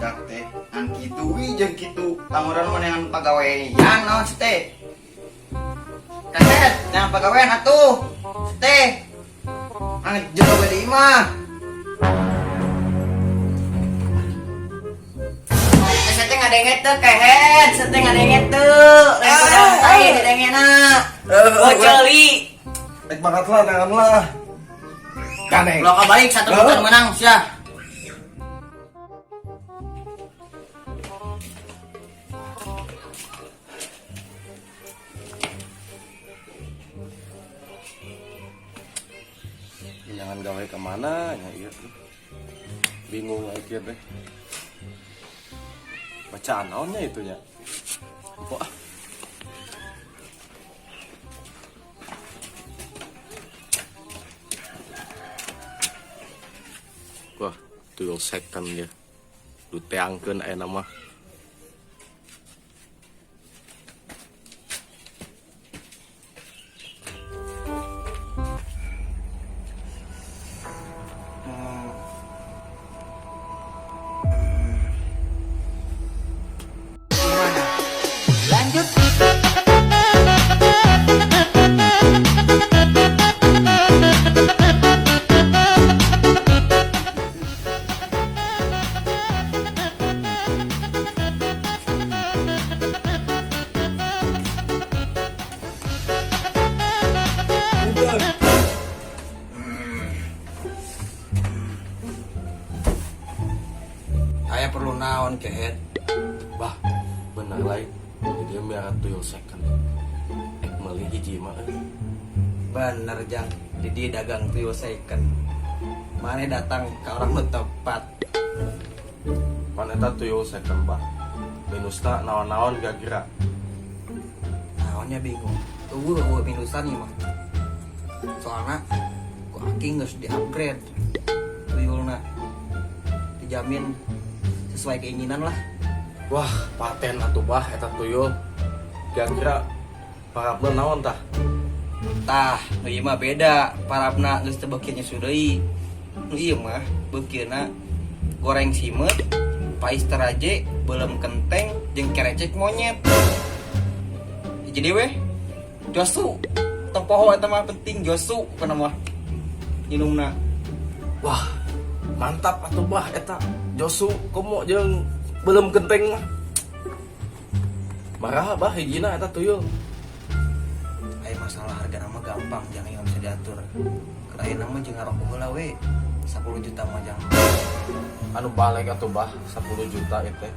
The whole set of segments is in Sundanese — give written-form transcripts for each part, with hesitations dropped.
Budak teh ngan kitu wi jeung kitu. Lamuran mah neangan pagawean naon sih teh? Kehed, neangan pagawean atuh. Teh. Ngan jero we di imah. Eh, saya teh ngadenge teu kehed, saya teh ngadenge teu. Lain padahal tai didengena. Oh, ceuli. Rek banget lah, tangan lah. Gandeng. Lo balik satu putar menang sia. Jangan gawe kemana ya iya tuh. Bingung akhir deh. Bacaan naonnya itu ya. Wah. Wah, tuyul second ya. Du teangkeun aya nama. Gimana? Lanjut. Saya perlu naon kehed. Bah, bener lain. Jadi dia miara tuyul second. Ek meuli hiji mah euy. Bener jang, di dia dagang tuyul second. Mana datang ke orang nu tepat. Pan eta tuyul second bah. Minusna naon-naon gagira. Naonnya bingung. Eueuh eueuh minusan ieu mah. Soalna ku aking geus di-upgrade tuyulna. Dijamin sesuai keinginan lah. Wah, paten atuh bah eta tuyul. Kira-kira parabna naon tah? Tah, nu ieu mah beda. Parabna geus teu beuki nyusu deui. Nu ieu mah beukieuna goreng simeut, pais teraje, beuleum kenteng, jeung kerecek monyet. Jadi weh, josu. Tong poho eta mah penting josu kana mah. Minumna. Wah, mantap atuh bah eta. Josu komo jeung beuleum kenteng mah. Marah bah hijina eta tuyul. Aya masalah harga nama gampang, jangan yang bisa diatur. Kerain nama jeung ngarokok heula we. 10 juta mah jang. Anu balik atuh bah 10 juta itu.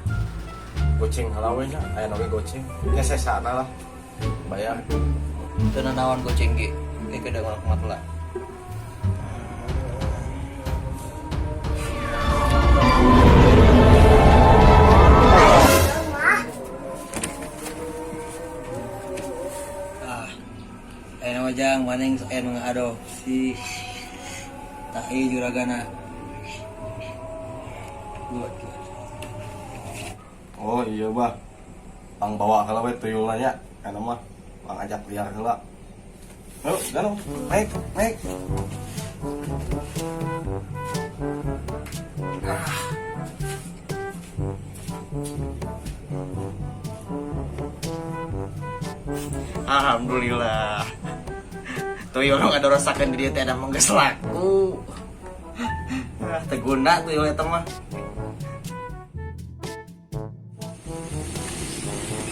Goceng heula we nya, aya we goceng. Nya sesana lah. Bayar. Teu nanaon goceng ge. Ge kada ngalakumat lah. Ah, aya nama jang maneng aya nu ngadopsi. Tah ieu juragana. Good, good. Oh iya bah. Pang bawa heula we tuyulna nya. Kana mah pang ajak liar heula. Ayo, gano. Naik, naik. Alhamdulillah. Tuyul nu ngadorosakeun di dieu teh ada mah geus laku. Ah, teu guna tuyul eta mah.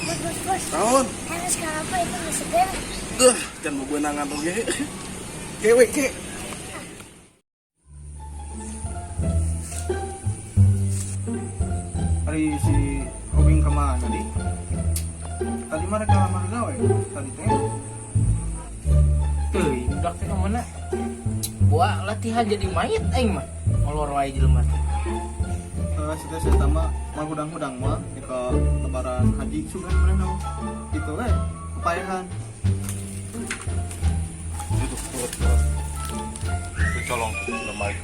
Bos, bos, bos. Naon? Harus apa itu nggak seger? Duh, jangan bebenangan oge. Kewe ke. Ari si Obing kemana di? Tadi mah rek ngalamar gawe, tadi teh. Teuing budak teh ka mana? Buah latihan jadi mayat aing mah. Molor wae jelema teh. Eh, saya saya tambah mal hudang-hudang mah ke lebaran haji sugan mana itu eh kepayahan. Itu turut turut. Itu colong lemari.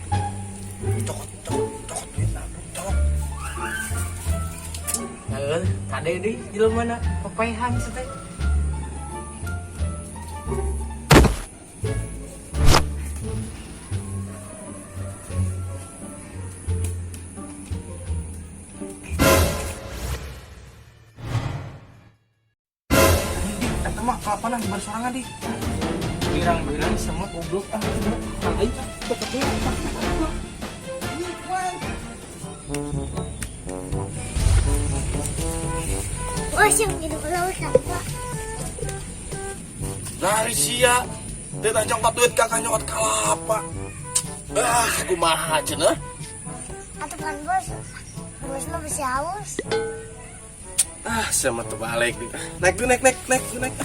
Cokot cokot cokot duit cokot. Heeh, kade deui jelema na papaehan teh. kalapa nah di sorangan di. Pirang-pirang semut goblok ah. Aing ah, tetep. Bos yang gitu kalau kelapa. Dari sia teh nyokot duit kakak nyokot kalapa. Ah, kumaha cenah? Atau kan bos, bos mah masih haus. Ah, sia mah teu balik nih. Naik dulu, naik, naik, naik, naik.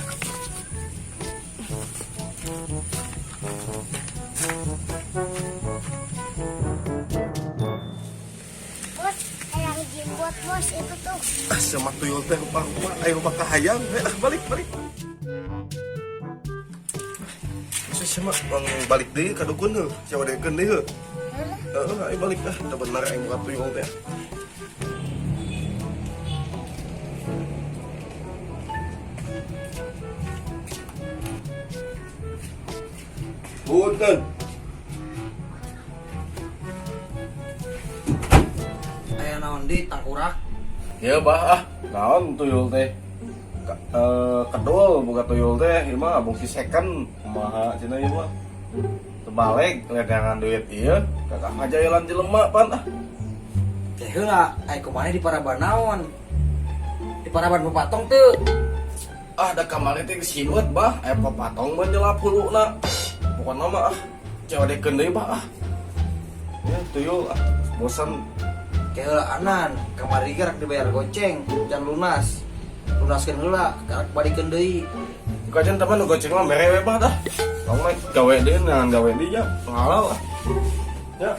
Bos, yang jemput bos itu tuh. Ah, sia mah tuyul teh rupa-rupa, ayo rupa kahayang. Ah, balik, balik. Masa sia mah bang balik deui ka dukun heuh, sia wadekeun deui heuh. Heeh, ayo balik ah, teu bener aing buka tuyul teh. Punten. Aya naon di tangkurak? Ya bah ah, naon tuyul teh? Kedul buka tuyul teh, ieu mah bungsi second, kumaha cenah ieu mah. Terbalik ledangan duit ieu, kakak ngajayalan jelema pan ah. Teh heula, aya kumaha di paraban naon? Di paraban papatong teu. Ah, da kamari teh geus simeut bah, aya papatong mah nyelap huluna. Pokona mah ah, cewadekeun deui bah ah. Ya tuyul ah, bosan. Teh heula anan, kamari ge rek dibayar goceng, can lunas. Lunaskeun heula, karek balikeun deui. Kajian teman nu goceng mah mere we bah dah. Tong mah gawe deui neangan gawe deui nya, halal ah. Ya.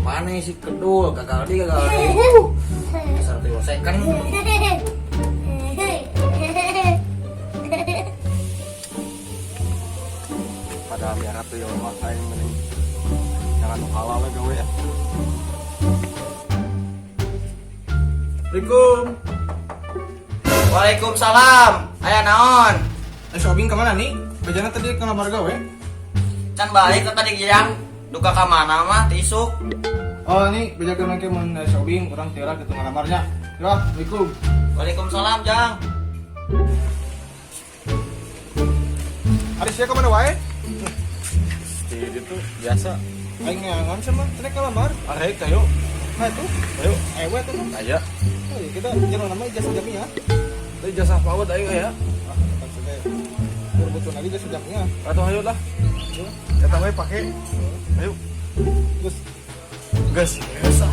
Mana si kedul, gagal di gagal di. Dasar tuyul second. Padahal miara tuyul mah aing mending jangan nu halal we gawe ya. Assalamualaikum. Waalaikumsalam. Aya naon? Shopping kemana nih? Bejana tadi ke lamar gawe. Can balik ke tadi jang. Duka ka mana mah ti isuk. Oh ini beja ke mana mun shopping orang tiara gitu ngelamarnya. Ya, Assalamualaikum. Waalaikumsalam, Jang. Ari sia kemana wae? Di itu biasa. Aing neangan sama tadi ke lamar. Arek ayo. Nah itu, Ayo. ewe tuh. Aya. Oh iya, kita jalan nama ijazah jamiah. Teh jasa paut aing aya. Ah, maksudnya butuh lagi ijazah jamiah. Atau ayo lah. Eta we pake. Ayo. Terus Gas. Biasa.